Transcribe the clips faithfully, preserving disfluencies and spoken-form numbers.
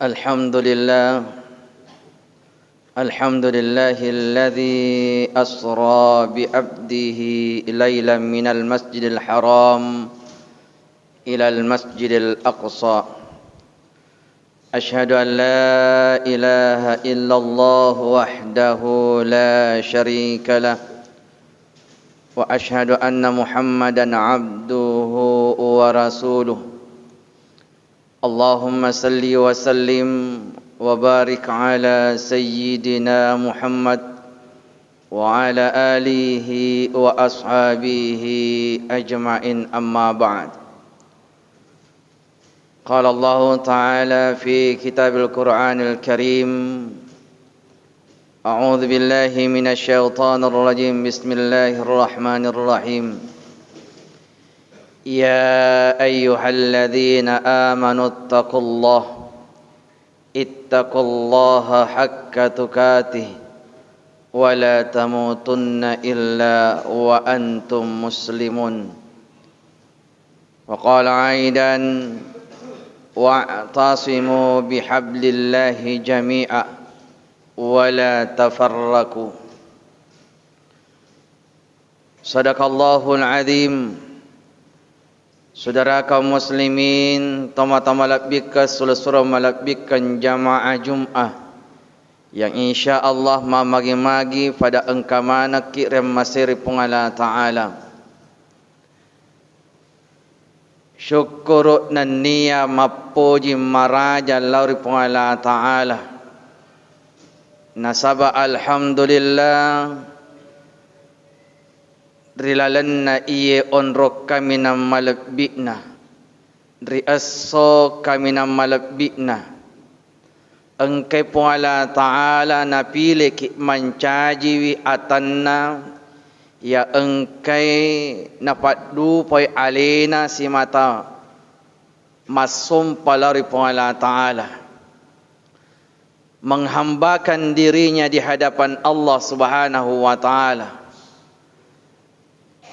الحمد لله. الحمد لله الذي أسرى بعبده ليلا من المسجد الحرام إلى المسجد الأقصى. أشهد أن لا إله إلا الله وحده لا شريك له، وأشهد أن محمدا عبده ورسوله. اللهم صل وسلم وبارك على سيدنا محمد وعلى آله وأصحابه أجمعين، أما بعد. قال الله تعالى في كتاب القرآن الكريم، أعوذ بالله من الشيطان الرجيم. بسم الله الرحمن الرحيم. يا أيها الذين آمنوا اتقوا الله، اتقوا الله حق تقاته، ولا تموتن إلا وأنتم مسلمون. وقال أيضا، واعتصموا بحبل الله جميعا ولا تفرقوا. صدق الله العظيم. Saudara kaum muslimin, tomatoa malebbikkeng, sura-sura malebbikkeng jamaah Jum'ah, yang insya Allah mamagi-magi pada engka manekki remmaseri Puang Allah Ta'ala. Syukkuru nennia mappoji maraja lao ri Puang Allah Ta'ala. Nasaba alhamdulillah, ri lalenna iye onrong kaminang malebbi'na, ri esso kaminang malebbi'na, engkai Puang Allah Ta'ala napileki mancajiwi atanna, ya engkai napaddupai alena simata massompa lao ri Puang Allah Ta'ala, menghambakan dirinya di hadapan Allah Subhanahu wa Ta'ala.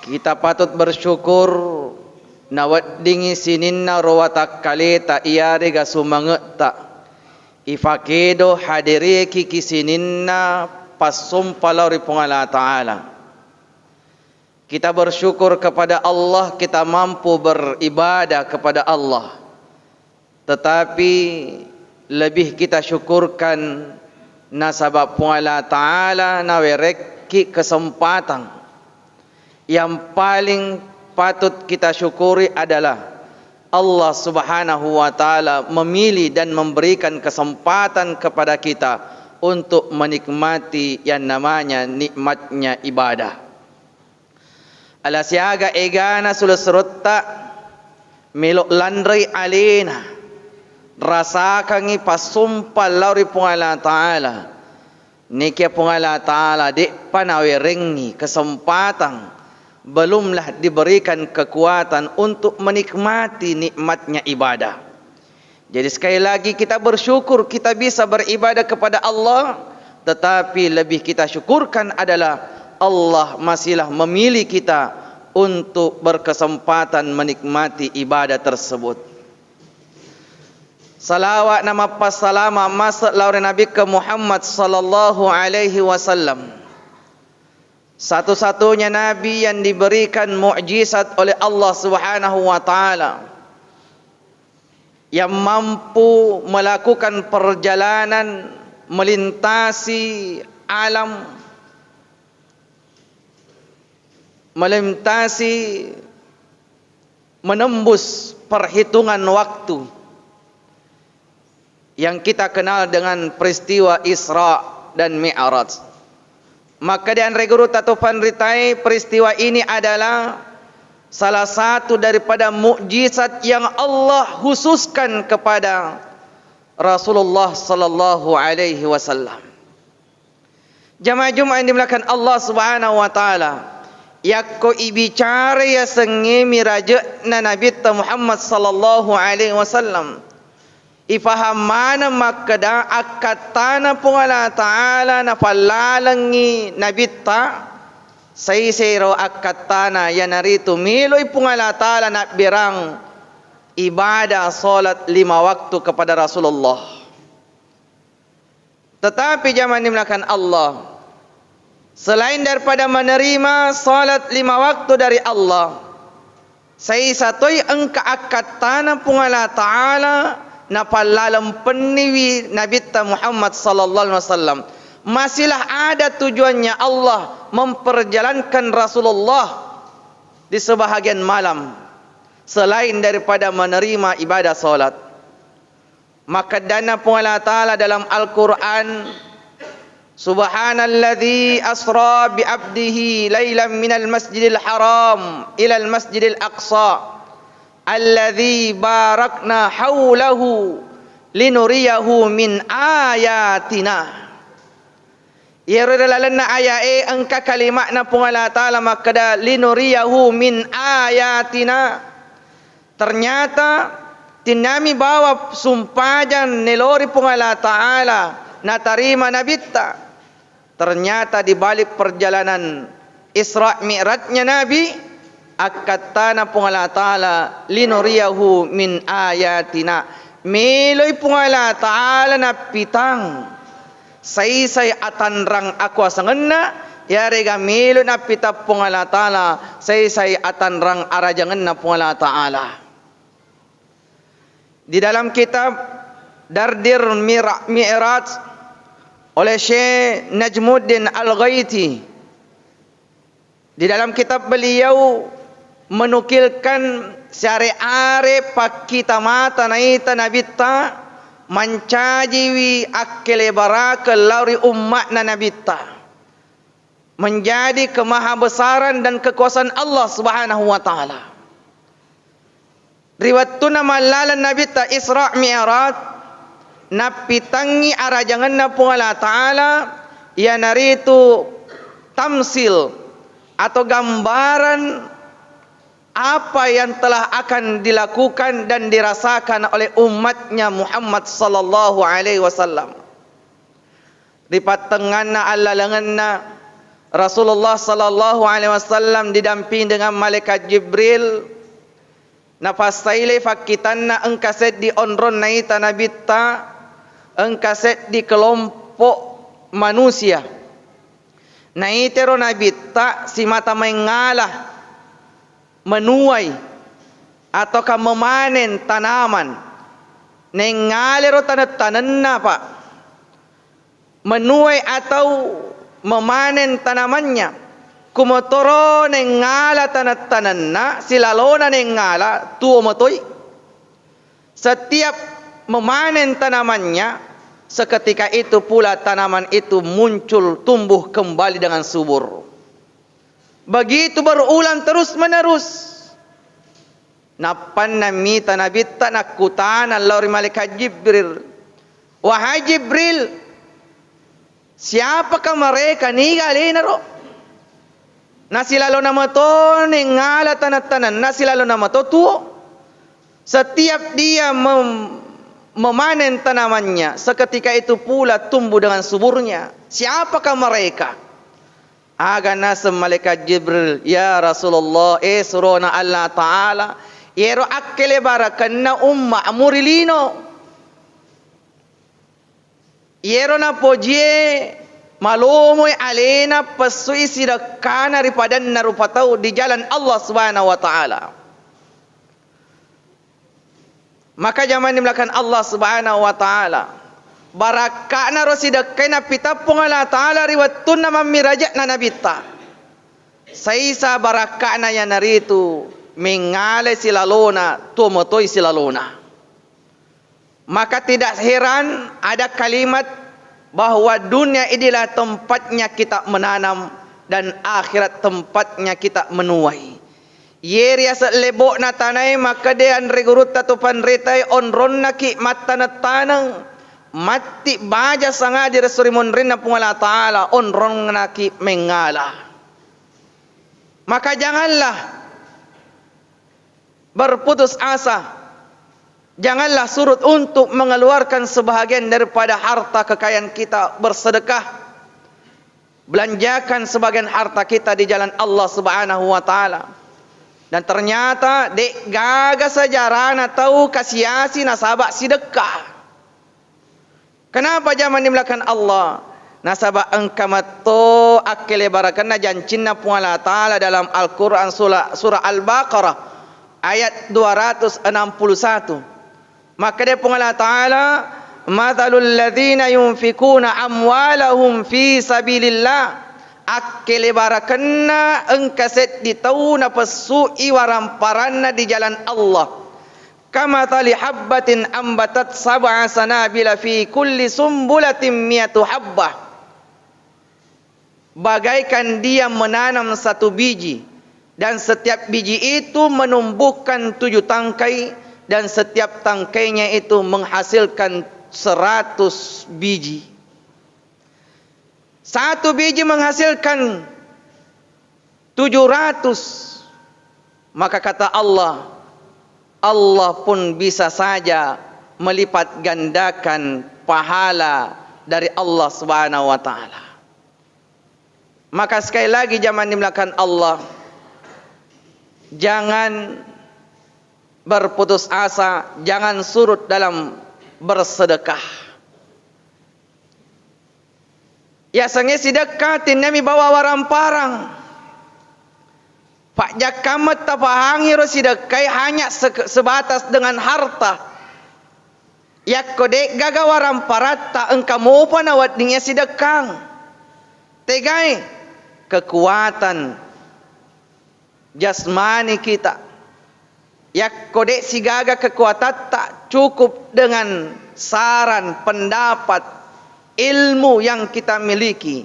Kita patut bersyukur naweddingi sininna ro watakkaleta iyarega sumange'ta ifakedo haderieki ki sininna passompa lao ri Puang Allah Ta'ala. Kita bersyukur kepada Allah, kita mampu beribadah kepada Allah. Tetapi lebih kita syukurkan nasaba Puang Allah Ta'ala nawerekki kesempatan. Yang paling patut kita syukuri adalah Allah Subhanahu wa Ta'ala memilih dan memberikan kesempatan kepada kita untuk menikmati yang namanya nikmatnya ibadah. Ala siaga egana suro-surotta melo lanrei alena, rasakangngi passompa lao ri Puang Allah Ta'ala. Nikia Puang Allah Ta'ala de'pa nawerengngi kesempatan, belumlah diberikan kekuatan untuk menikmati nikmatnya ibadah. Jadi, sekali lagi, kita bersyukur kita bisa beribadah kepada Allah, tetapi lebih kita syukurkan adalah Allah masihlah memilih kita untuk berkesempatan menikmati ibadah tersebut. Salawat na mappassalama mase lao ri Nabitta Muhammad sallallahu alaihi wasallam, satu-satunya nabi yang diberikan mukjizat oleh Allah Subhanahu wa Ta'ala, yang mampu melakukan perjalanan melintasi alam, melintasi, menembus perhitungan waktu yang kita kenal dengan peristiwa Isra dan Mi'raj. Maka di anre guru tatu panritai, peristiwa ini adalah salah satu daripada mukjizat yang Allah khususkan kepada Rasulullah sallallahu alaihi wasallam. Jamaah Jumat yang dimuliakan Allah Subhanahu wa Ta'ala, yakko ibicara yasengnge miraje'na Nabitta Muhammad sallallahu alaihi wasallam, ifaham maneng makkeda akkattana Puang Allah Ta'ala napallalengngi Nabitta, saisero akkattana, iyanaritu meloi Puang Allah Ta'ala nabberang ibadah salat lima waktu kepada Rasulullah. Tetapi jamaah dimuliakan Allah, selain daripada menerima salat lima waktu dari Allah, saisa toi engka akkattana Puang Allah Ta'ala napallaleng penniwi Nabitta Muhammad sallallahu alaihi wasallam. Masihlah ada tujuannya Allah memperjalankan Rasulullah di sebahagian malam selain daripada menerima ibadah salat. Makkedana Puang Allah Ta'ala dalam Al-Qur'an, "Subhanalladzi asra bi abdihi lailan minal masjidil haram ilal masjidil aqsa, alladzi barakna haulahu linuriyahu min ayatina." Iyaro ri lalenna aya'e engka kalima'na Puang Allah Ta'ala makkeda, "Linuriyahu min ayatina." Ternyata, tinnami bawa sumpajang nelori Puang Allah Ta'ala natarima Nabitta. Ternyata di balik perjalanan Isra Mi'rajnya Nabi, akkattana Puang Allah Ta'ala, "Linuriyahu min ayatina." Meloi Puang Allah Ta'ala nappitang saisai atanrang akuasangenna, yarega melo nappitang Puang Allah Ta'ala saisai atanrang arajangenna Puang Allah Ta'ala. Di dalam kitab Dardir Mira-, Mi'raj oleh Syekh Najmuddin Al-Ghaiti, di dalam kitab beliau menukilkan siare-are pakkita mata naita Nabitta mancajiwi akkelebarakeng lao ri umma'na Nabitta, menjadi kemahabesaran dan kekuasaan Allah Subhanahu wa Ta'ala. Ri wettunna mallaleng Nabitta Isra Mi'raj, nappitangngi arajangenna Puang Allah Ta'ala, iyanaritu tamsil atau gambaran apa yang telah akan dilakukan dan dirasakan oleh umatnya Muhammad sallallahu alaihi wasallam. Ri pattengnganna allalengenna Rasulullah sallallahu alaihi wasallam didampingi dengan malaikat Jibril, napassailei fakkitanna engka seddi onrong naita Nabitta, engka seddi kelompok manusia. Naitero Nabitta simata maingngala menuai ataukah memanen tanaman. Naingngalero taneng-tanenna, Pak. Menuai atau memanen tanamannya. Kumotoro naingnala taneng-tanenna, silalona naingnala, tuo matoi. Setiap memanen tanamannya, seketika itu pula tanaman itu muncul tumbuh kembali dengan subur. Begitu berulang terus-menerus. Nappanna mita Nabitta nakkutana lao ri malaikat Jibril, "Wahai Jibril, siapakah mereka? Niga alenaro?" Nasilalona mato nengngala taneng-tanenna, silalona mato tuo. Setiap dia mem-, memanen tanamannya, seketika itu pula tumbuh dengan suburnya. Siapakah mereka? Aga naseng malaikat Jibril, "Ya Rasulullah, eh surona Allah Ta'ala, iyero akkelebarakenna ummamu ri lino. Iyero napojie malomoi alena pessui sidekkana ri padanna rupa tau di jalan Allah Subhanahu wa Ta'ala." Maka jamaah dimuliakan Allah Subhanahu wa Ta'ala, barakka'na ro sidekkai nappitappung Allah Ta'ala ri wettunna mammiraja'na Nabitta. Saisa barakka'na iyanaritu mengngalai silalona, tuo matoi silalona. Maka tidak heran ada kalimat bahwa dunia inilah tempatnya kita menanam dan akhirat tempatnya kita menuai. Iye riaseng lebo'na tanae makkeda anre gurutta tu panritae, onronnaki mattaneng-taneng, matti baja sangadi resso ri monrinna Puang Allah Ta'ala, onronnaki mengngala. Maka janganlah berputus asa. Janganlah surut untuk mengeluarkan sebahagian daripada harta kekayaan kita, bersedekah, belanjakan sebagian harta kita di jalan Allah Subhanahu wa Ta'ala. Dan ternyata de' gaga sejarana tau kasi-asi nasaba sidekka. Kenapa jamang dimulakan Allah? Nasaba engka metto akkelebarakenna jancinna Puang Allah Ta'ala dalam Al-Quran, sura-, surah Al-Baqarah ayat dua ratus enam puluh satu. Makkeda Puang Allah Ta'ala, "Matsalul ladzina yunfikuna amwalahum fi sabilillah." Akkelebarakenna engka seddi tau napessu'i waramparanna di jalan Allah. "Kamatsali habbatin ambatat sab'a sanabila fi kulli sumbulatin mi'atu habbah." Bagaikan dia menanam satu biji, dan setiap biji itu menumbuhkan tujuh tangkai, dan setiap tangkainya itu menghasilkan seratus biji. Satu biji menghasilkan tujuh ratus. Maka kata Allah, Allah pun bisa saja melipat gandakan pahala dari Allah Subhanahu wa Ta'ala. Maka sekali lagi, jamang dimulakan Allah, jangan berputus asa, jangan surut dalam bersedekah. Yasengnge sidekka, tennami bawa waramparang. Pajjakkameng tapahangi ro sidekkai hanya se-, sebatas dengan harta. Yakko de'gaga waramparatta, engka mopa nawedding iya sidekkang. Tegai kekuatan jasmani kita. Yakko de' sigaga kekuatatta, cukup dengan saran, pendapat, ilmu yang kita miliki.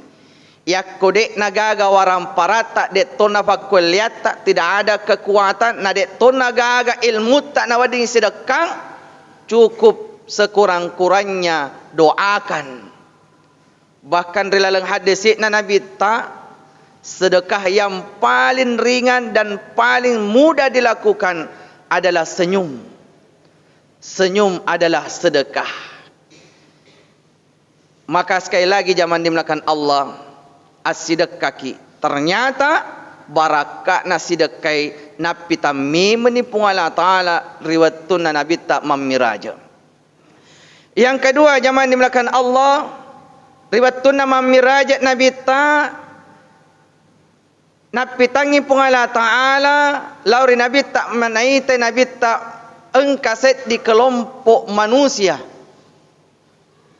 Yakko de' nagaga waramparatta, de' tonna pakkuelliatta, tidak ada kekuatan, na de' tonna gaga ilmutta nawedding sidekkang, cukup sekurang-kurangnya doakan. Bahkan ri laleng haddese'na Nabitta, sedekah yang paling ringan dan paling mudah dilakukan adalah senyum. Senyum adalah sedekah. Maka sekali lagi, jamang dimulakan Allah, assidekkaki. Ternyata barakka'na sidekkai nappitammimenni Puang Allah Ta'ala ri wettunna Nabitta mammiraja. Yang kedua, jamang dimulakan Allah, ri wettunna mammiraja Nabitta, nappitangngi Puang Allah Ta'ala lao ri Nabitta, manaitai Nabitta engka seddi kelompok manusia,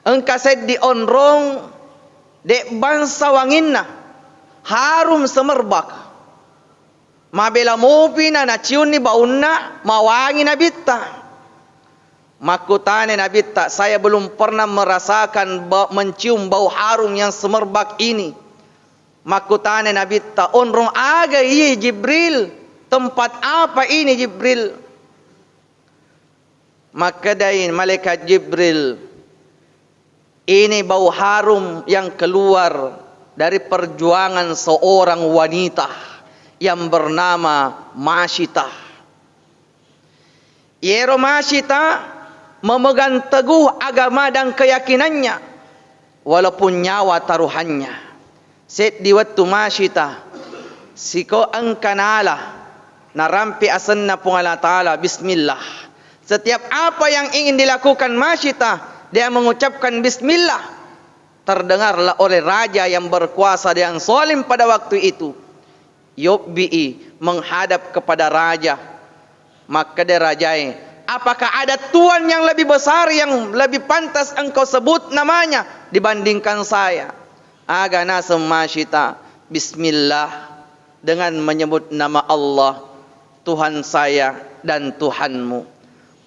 engka seddi onrong de' bangsa wanginna, harum semerbak. Mabela mopi na naciunni baunna mawangi Nabitta. Makkutana Nabitta, "Saya belum pernah merasakan ba-, mencium bau harum yang semerbak ini." Makkutana Nabitta, "Onrong aga iye Jibril? Tempat apa ini Jibril?" Makkedai malaikat Jibril, "Ini bau harum yang keluar dari perjuangan seorang wanita yang bernama Masyitah." Iyero Masyitah memegang teguh agama dan keyakinannya, walaupun nyawa taruhannya. Seddi wettu Masyitah, siko engka nala, narampe asenna Puang Allah Ta'ala, bismillah. Setiap apa yang ingin dilakukan Masyitah, dia mengucapkan bismillah. Terdengarlah oleh raja yang berkuasa dan zalim pada waktu itu. Yobbi'i menghadap kepada raja. Makkeda rajae, "Apakah ada tuan yang lebih besar, yang lebih pantas engkau sebut namanya dibandingkan saya?" Aga naseng Masyitah, "Bismillah, dengan menyebut nama Allah, Tuhan saya dan Tuhanmu,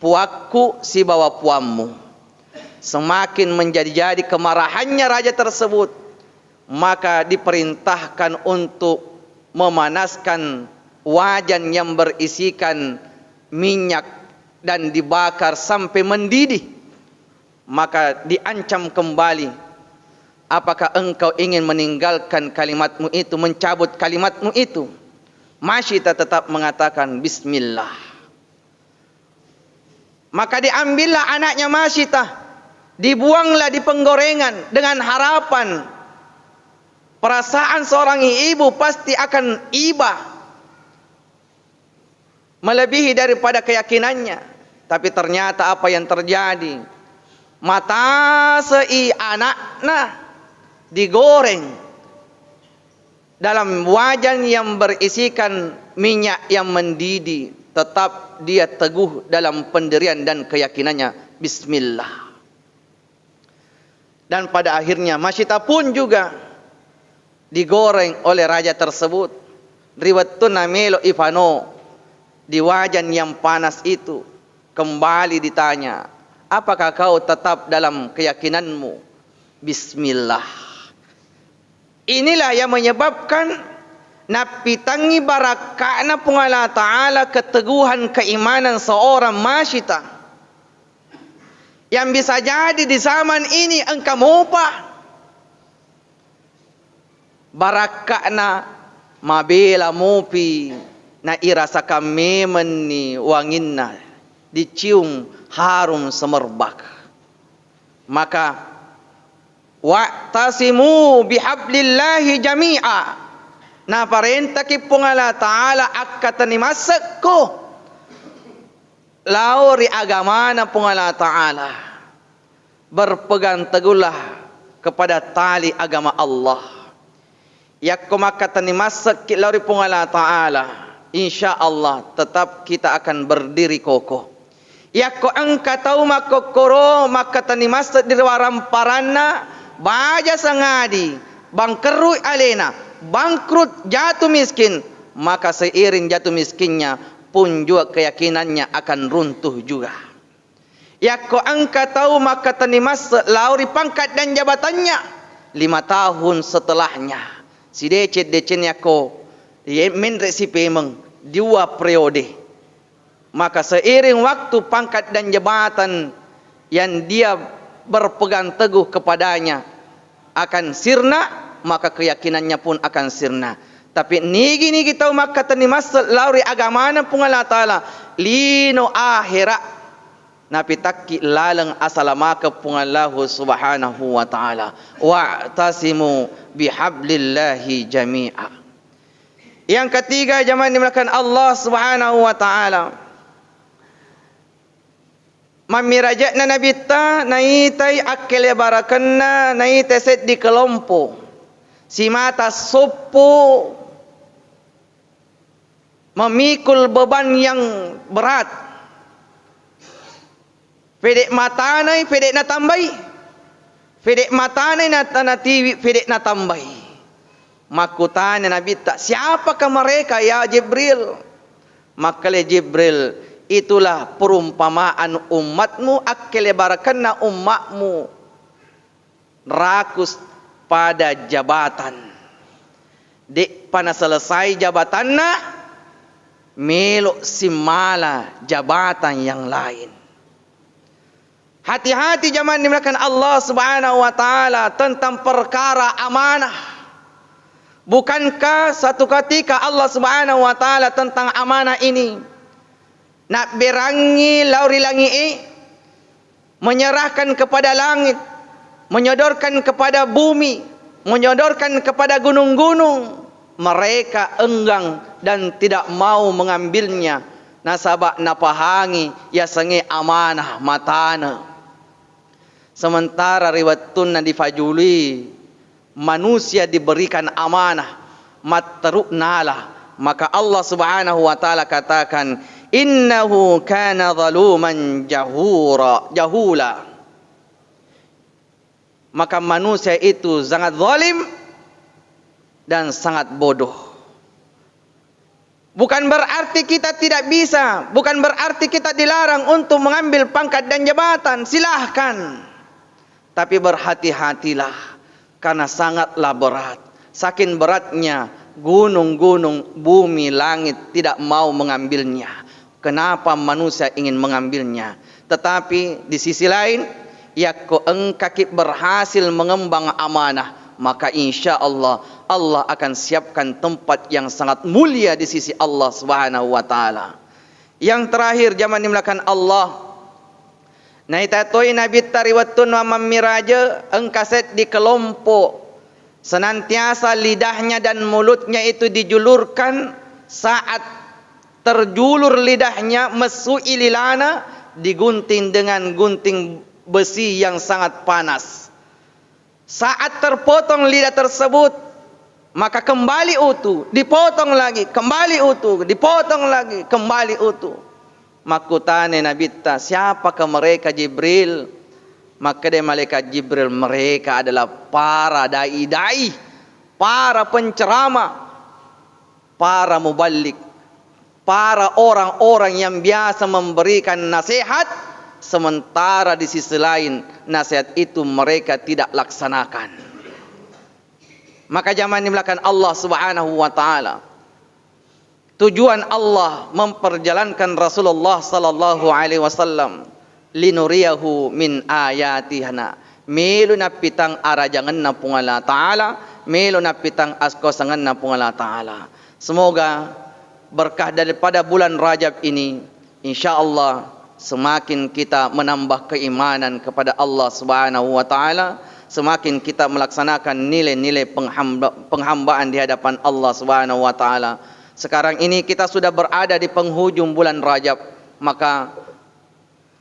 puakku sibawa puammu." Semakin menjadi-jadi kemarahannya raja tersebut, maka diperintahkan untuk memanaskan wajan yang berisikan minyak dan dibakar sampai mendidih. Maka diancam kembali, "Apakah engkau ingin meninggalkan kalimatmu itu, mencabut kalimatmu itu?" Masyitah tetap mengatakan, "Bismillah." Maka diambillah anaknya Masyitah, dibuanglah di penggorengan dengan harapan perasaan seorang ibu pasti akan iba melebihi daripada keyakinannya. Tapi ternyata apa yang terjadi? Matase'i anakna, digoreng dalam wajan yang berisikan minyak yang mendidih, tetap dia teguh dalam pendirian dan keyakinannya. Bismillah. Dan pada akhirnya Masyita pun juga digoreng oleh raja tersebut. Ri wettunna melo ifano di wajan yang panas itu, kembali ditanya, "Apakah kau tetap dalam keyakinanmu?" Bismillah. Inilah yang menyebabkan nappitangngi barakka'na Puang Allah Ta'ala keteguhan keimanan seorang Masyita. Yang bisa jadi di zaman ini engka mopa barakka'na, mabela mopi na irasakan memenni wanginna, dicium harum semerbak. Maka, "Wa'tasimu bihablillahi jami'a." Naparentaki Puang Allah Ta'ala akkatenni massekko lao ri agamana Puang Allah Ta'ala. Berpegang teguhlah kepada tali agama Allah. Yakko makkatenni massekki lao ri Puang Allah Ta'ala, insya Allah tetap kita akan berdiri kokoh. Yakko engka tau makkokkoro makkatenni massek di waramparanna, baja sangadi, bangkerui alena, bangkrut, jatuh miskin, maka seiring jatuh miskinnya pun juga keyakinannya akan runtuh juga. Yakko engka tau makkatenni masse lao ri pangkat dan jabatannya, lima tahun setelahnya, sideceng-deceng yakko ye-, menre sipemeng dua periode, maka seiring waktu pangkat dan jabatan yang dia berpegang teguh kepadanya akan sirna, maka keyakinannya pun akan sirna. Tapi nigi-nigi tau makkatenni masse lao ri agamana Puang Allah Ta'ala, lino ahera napitakki laleng asalamakeng Puang Allahu Subhanahu wa Ta'ala. "Wa'tasimu bihablillahi jami'a." Yang ketiga, jamaah dimuliakan Allah Subhanahu wa Ta'ala, mammiraje'na Nabitta, naitai akkelebarakenna, naitai seddi kelompo simata soppo memikul beban yang berat. Fede matanai, fede natambai. Fede matanai na-, natiwi, fede natambai. Makkutana Nabitta, "Siapakah mereka, ya Jibril?" Makkale Jibril, "Itulah perumpamaan umatmu, akkelebarakenna ummatmu." Rakus pada jabatan. De'pa naselesai jabatanna, melo simmala jabatan yang lain. Hati-hati jamaah dimuliakan Allah Subhanahu wa Ta'ala tentang perkara amanah. Bukankah satu ketika Allah Subhanahu wa Ta'ala tentang amanah ini nabberangi lao ri langi'e, menyerahkan kepada langit, menyodorkan kepada bumi, menyodorkan kepada gunung-gunung, mereka enggan dan tidak mau mengambilnya, nasaba napahangi yasengnge amanah matane. Sementara ri wettunna difajului, manusia diberikan amanah, matteru nala, maka Allah Subhanahu wa Ta'ala katakan, "Innahu kana zaluman jahura, jahula." Maka manusia itu sangat zalim dan sangat bodoh. Bukan berarti kita tidak bisa, bukan berarti kita dilarang untuk mengambil pangkat dan jabatan, silahkan. Tapi berhati-hatilah, karena sangatlah berat. Saking beratnya, gunung-gunung, bumi, langit tidak mau mengambilnya. Kenapa manusia ingin mengambilnya? Tetapi di sisi lain, yakko engkaki berhasil mengemban amanah, maka insya Allah, Allah akan siapkan tempat yang sangat mulia di sisi Allah Subhanahu wa Ta'ala. Yang terakhir, jamaah dimuliakan Allah, naita toi Nabitta ri wettunna mammiraje, engka seddi kelompok senantiasa lidahnya dan mulutnya itu dijulurkan, saat terjulur lidahnya, messui lilana, digunting dengan gunting besi yang sangat panas. Saat terpotong lidah tersebut, maka kembali utuh, dipotong lagi, kembali utuh, dipotong lagi, kembali utuh. Makkutana Nabitta, "Siapakah mereka, Jibril?" Makkeda malaikat Jibril, "Mereka adalah para dai-dai, para penceramah, para muballig, para orang-orang yang biasa memberikan nasihat, sementara di sisi lain nasihat itu mereka tidak laksanakan." Maka jamaah yang dimuliakan Allah Subhanahu wa Ta'ala, tujuan Allah memperjalankan Rasulullah sallallahu alaihi wasallam, "Linuriyahu min ayatina." Melo nappitang arajangenna Puang Allah Ta'ala, melo nappitang askosangenna Puang Allah Ta'ala. Semoga berkah daripada bulan Rajab ini, insya Allah, semakin kita menambah keimanan kepada Allah Subhanahu wa Ta'ala, semakin kita melaksanakan nilai-nilai penghamba-, penghambaan di hadapan Allah Subhanahu wa Ta'ala. Sekarang ini kita sudah berada di penghujung bulan Rajab, maka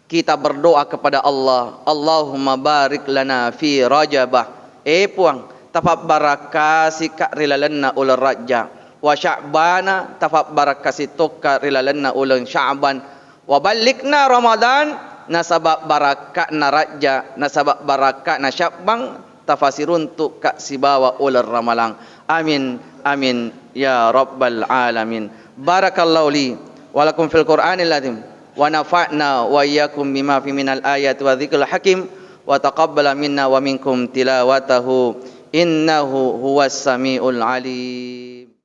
kita berdoa kepada Allah, "Allahumma barik lana fi Rajabah." Eh Puang, tafabbarakkasika ri lalenna uleng Rajab. Wa Sya'bana, tafabbarakkasi tokka ri lalenna uleng Sya'ban. Wa ballighna Ramadan, nasaba barakka'na Rajab, nasaba barakka'na Sya'ban, tafasiruntukka sibawa uleng Ramalang. Amin, amin, ya rabbal alamin. Barakallahu li wa lakum fil Qur'anil azim, wa nafa'na wa iyyakum bima fi minal ayati wa dzikril hakim, wa taqabbala minna wa minkum tilawatahu, innahu huwas samiul alim.